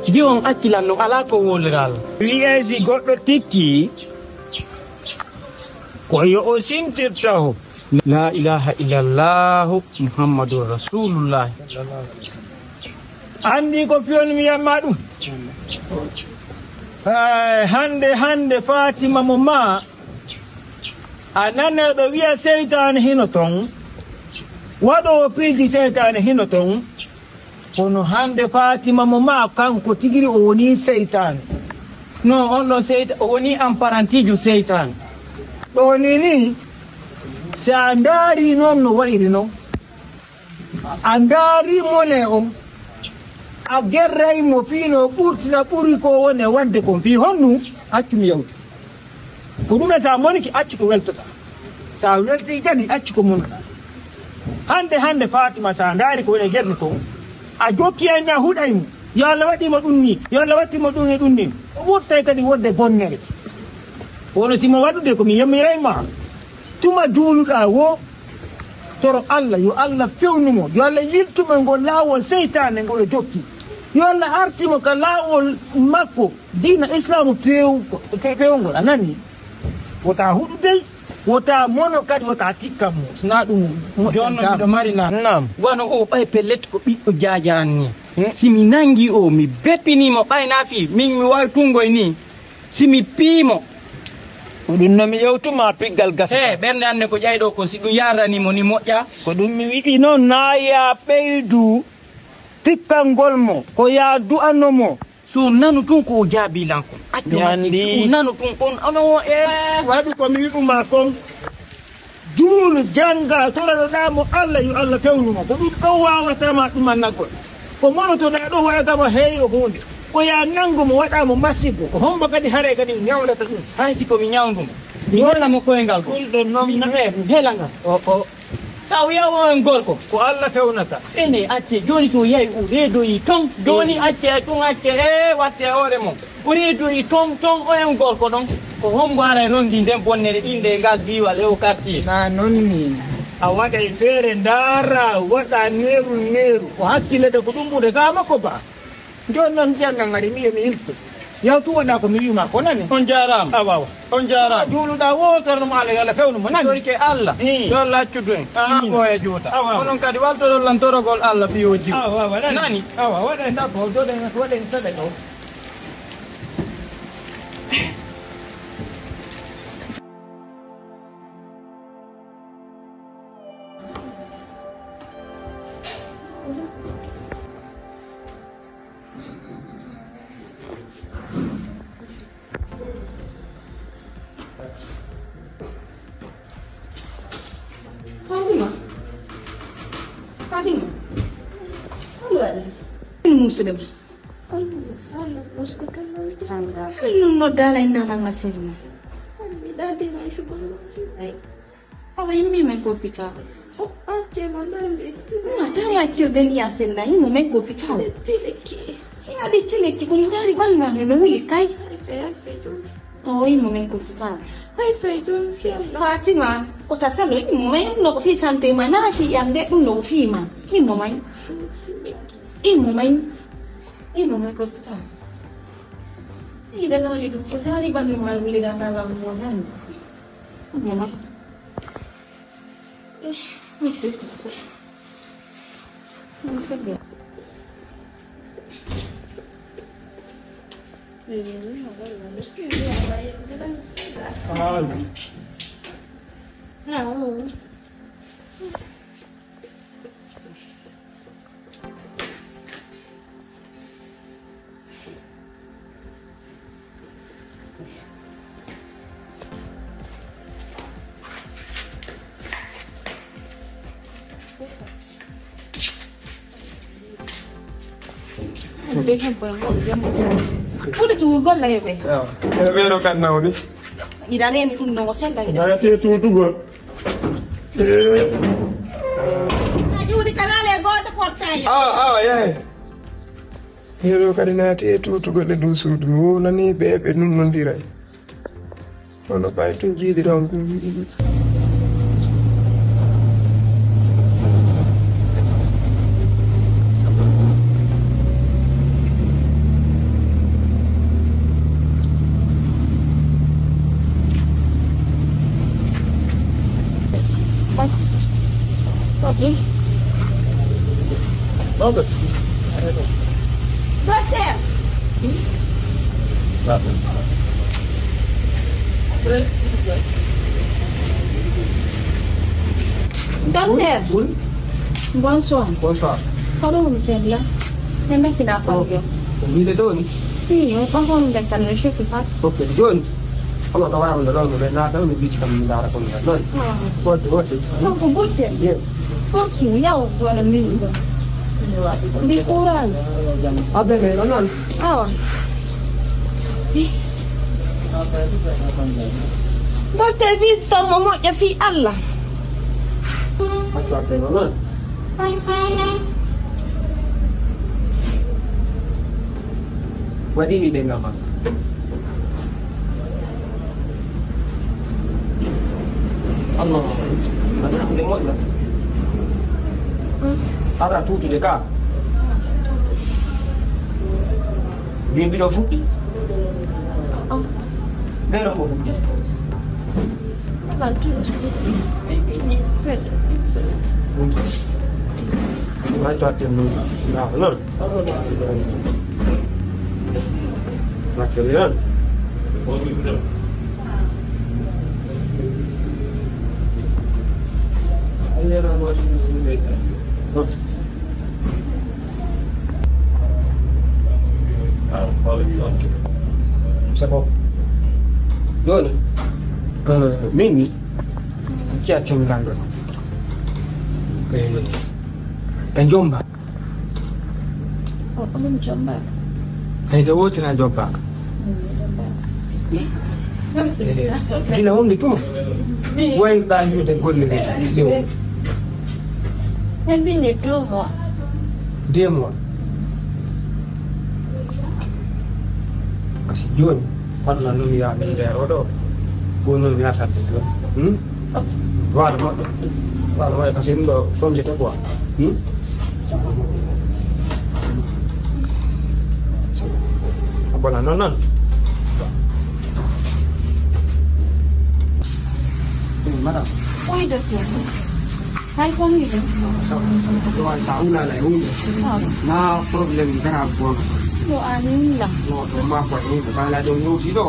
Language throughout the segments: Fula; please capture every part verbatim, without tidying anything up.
Ndi on acci lan non, alaa ko wowliraa lan. Wi'ee si goɗɗo tikki, ko yo o sintir taho. Laa ilaaha illallaahu Muhammadun Rasuulullaahi. Anndi ko fiyonmi yamma ɗum? Eh, hannde, hannde Faatima mo maa, a nanay ɓe wi'a seytaane hino ton, waɗoowo piiji seytaane hino ton. Kono hannde Faatima mo maa kanko tigiri o wonii seytaane. Non, on ɗon seyta-, o wonii amparantiijo seytaane. Ɗoo nii nii, si a ndaarii non no wa'iri non, a ndaarii mone on, a gerray mo fii no ɓurtira ɓuri ko woni e waɗde kon fii honɗum, accu mi yawtu. Ko ɗumen, so a monike, accu ko weltoɗaa. So a weltii kadi, accu ko monoɗaa. Hannde, hannde Faatima, so a ndaari ko woni e nder ko, a jokki e mi, a huɗay mo. Yo Allah waɗi mo ɗum nii, yo Allah waɗi mo ɗum e ɗum nii. O ɓurtay kadi wonde bonnere. Kono si mo waɗude ko mi yamiray ma, tuma juuluɗaa woo, toro Allah, yo Allah fewnu mo, yo Allah yiltu mo e ngol laawol seytaane ngol o jokki. Yo Allah artu mo ka laawol makko, diina Islaamu feew-, fe-, feewngol, a nanii? Wota huɗu dey, wota mono kadi, wota tikka mo. Sina ɗum mo-, Jooni noon miɗo mari na-, Naam. Wano o ɓay pellet ko ɓiɗɗo jaaja an ni. Hmm. Si mi nangi o, mi beppini mo ɓay na fii, min mi waawi tungoy ni. Si mi pii mo. Ko ɗum no mi yewtuma piggal gasa. He, ɓernde an ne ko ƴayɗo kon, si ɗum yarani mo ni moƴƴa. Ko ɗum mi wi'i noon, naa ya ɓeydu tikkangol mo, ko ya du'ano mo. So nanu tun ko o jaabi lan kon. Accu mi anndi. Si o nanu tun kon, ono o, e. Waɗu ko mi wi'uma kon. Juulu, jannga, toroɗaa mo Allah, yo Allah fewnu ma. Ko ɗum ɗon waawata ma ɗum annagol. Ko monotoɗaa ɗon waɗata ma heeyo huunde. Ko yaa nanngu mo, waɗa mo masibo. Ko hombo kadi hare kadi ñawndata ɗum? Hay si ko mi ñawndu mo. Mi holla mo koyngal ko. Ɗum ɗon noon mi hela ngal. O, o. Taw yaw o en gorko. Ko Allah fewnata. Ene acce, jooni so yahi o reedoyi ton. Jooni acce, tun acce, e watte hoore mon. O reedoyi ton, ton, o en gorko ɗon. Ko hombo ara e rondi nden bonnere innde e ngal diiwal e o quartier? Na non ni. A waɗay feere ndaara, waɗa neeru neeru. O hakkilete ko ɗum ɓurde ka makko ba. Jooni non jannan ngari mi yo mi ilto. Yawtu wona ko mi wi'uma ko nani. On jaaraama. Awa, awa. On jaaraama. Juuluɗaa woo torno mo Allah yo Allah fewnu mo nani. Torike Allah. Ii. Yo Allah accudu en. Amiin. Ko e juuta. Awa, awa. Onon kadi waltoɗon lan torogol Allah fii o jiw. Awa, awa, nani. Nani? Awa, waɗen ɗa ko, waɗen, waɗen sadaka o. Fatima. Fatima. Ɗum waɗi. Ɗum musude ma. Ɗum noddaala inna langa sirma. Awa, yimɓe men ko hôpital. O acce mo ɗon ɓe tile. Ma, tawa accirde ni a senna, yimɓe men ko hôpital. Ɓe tile ki. Ya ɓe tile ki, ko mi dari ɓalma mi no wi kay. Hay fe, hay fe ɗum. O yimɓe men ko hôpital. Hay fe ɗum, fi Allah. Fatima, o ta salo yimɓe men no ko fi santé ma, na fi yande ɗum no fi ma. Yimɓe men. Yimɓe men. Yimɓe men ko hôpital. Ida no ni ɗum ko dari ɓalma mi le gamba ɓalma mo nan. Yimɓe men. Ɓuuri tu golla yo ɓe. Ɓeeɗo kan nawni. Iɗa reeni ɗum no o sella iɗa. Nayate tutugol. A juuɗi kala le gooto portail. Awa, awa, yahe. Ɓeeɗo kadi naati e tuutugol e nduu suudu, mi wownanii ɓe, ɓe nunnondiray. Kono ɓay tun jiiɗi ɗon. Docteur. Docteur. Oui, oui. Bonsoir. Bonsoir. Ko ɗum sella? Ne mbasina ko yo. Ko wiide ɗo ni? Ii, on ko honɗum nde tan no chef fat. Ok, jooni. Omo ɗo waawi ɗo ɗo, mi naata, mi wiiti kam mi ndaara ko mi waɗi noon. Ah. Woɗɗi, woɗɗi. Donc, botte. Yes. Force, yaw, wala min ɗo. Mbi kuural. Aɓe, ɓe ɗo noon. Awa. Docteur, visite mo moƴƴa fii Allah. Aɓe, ɓe ɗo noon. Waɗi ni ɓe ngam Allah. Waɗi ni ɓe moƴƴa. Ara tuutude ka. Mbiɗo fuɗɗi. Ɓeɗo ko fuɗɗi. Sabu jooni, eh, min ni, ciya cumlanɗo. Eh, ɓe jomba. O, onon jomba. Hay nde wootere a jomba. Gila wonde tuma. Wayi ɓa wiide golle ɗe. Ɓe mbinni deux mois. Deux mois. Parce que jooni, fotna noon yaa min ndeer oɗo. Ko noon mi artat ɗum ɗo. Hmm? Waalo moƴƴo. Waalo moƴƴo, parce que ɗum ɗo somjete quoi. Hmm? A bona noon noon. Madame. Oui, docteur. Hay ko mi ɗum. Sa, sa, sa, sa, una la una. Na problème grave bon. Ɗo amin la. No, ɗo ma ko ni, ko bala ɗo yewti ɗo.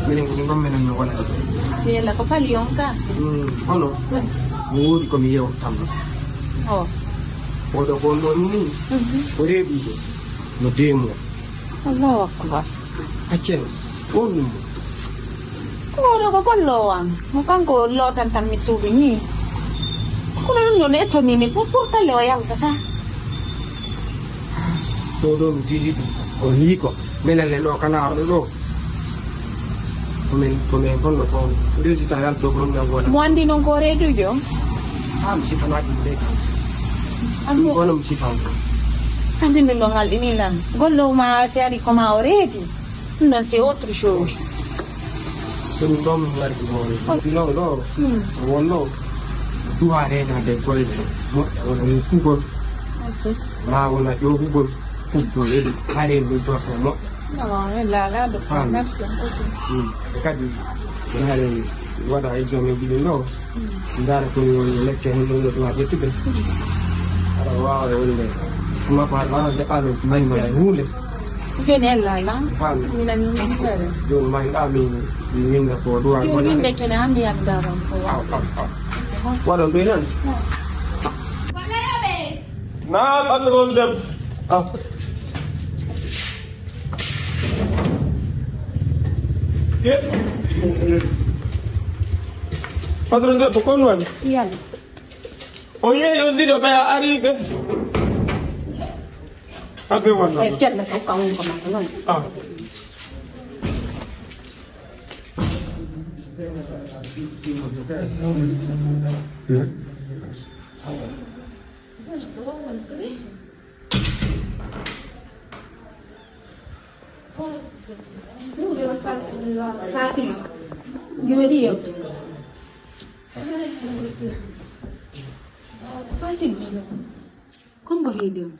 Minen ko ɗum ɗon minen no wona ɗo. Yella ko pali on ka. Hmm, kono, mi woodi ko mi yewtam. Oh. Oɗo ko on ɗo ni, ko reeɗuɗo. No deux mois. Allahu akbar. Accen, on ɗum. Ko oɗo ko golloowo am. Mo kanko lootantam mi suudu ni. Kono ɗum ɗo ne ettonii mi ko pour talle o yaltata. Ɗo ɗo mi fiiji ɗum. O yii ko. Minen le ɗo kana arɗo ɗo. Ko min, ko min gonno toon. Ndewtita yalto ko ɗum ɗan wona. Mo anndi noon ko reedujo? Ah, mi sifanaaki mo de kam. Anndi ɗum kono mi sifan ko. Anndi min ɗon alɗini lan. Golloowo ma si ari ko ma o reedi. Ɗum ɗon c'est autre chose. Ɗum ɗon mi ngari ko ɗo. Fino ɗo. Hmm. Wonno. Duwa reenaade golle. Moƴƴa wona min sugol. Ok. Ma wona ƴoogugol. Ɗum ɗo reedi. Hare ɗum ɗo ko moƴƴa. Awa, mi laalaa ɗo. Faami. Merci beaucoup. Hmm. E kadi, mi hare mi waɗa examen ji ɗin ɗo. Hmm. Ndaara ko mi woni lekke heen ɗum ɗo ɗum a ƴettude. Hmm. Aɗa waawa e wonde. Kuma ko aɗa waawa jaɓaade may ma e huunde. Jooni e laalaa. Faami. Mi nani mi feere. Jooni ma ndaa mi, mi winda ko ɗum a jooni winde kene an mbiyan ndaran ko. Aw, aw, aw. Waɗon ɗum nan. Hmm. Na ɓanndugol debbo. Ah. Patron debbo, kon woni? Yalla. O yeeyi on ɗiɗo ɓe a ari ɓe. Aɓe walla. E kella fof kam woni ko makko noon. Ah. Fatima, jooɗi yo. Fatima, kon mbo reedi on?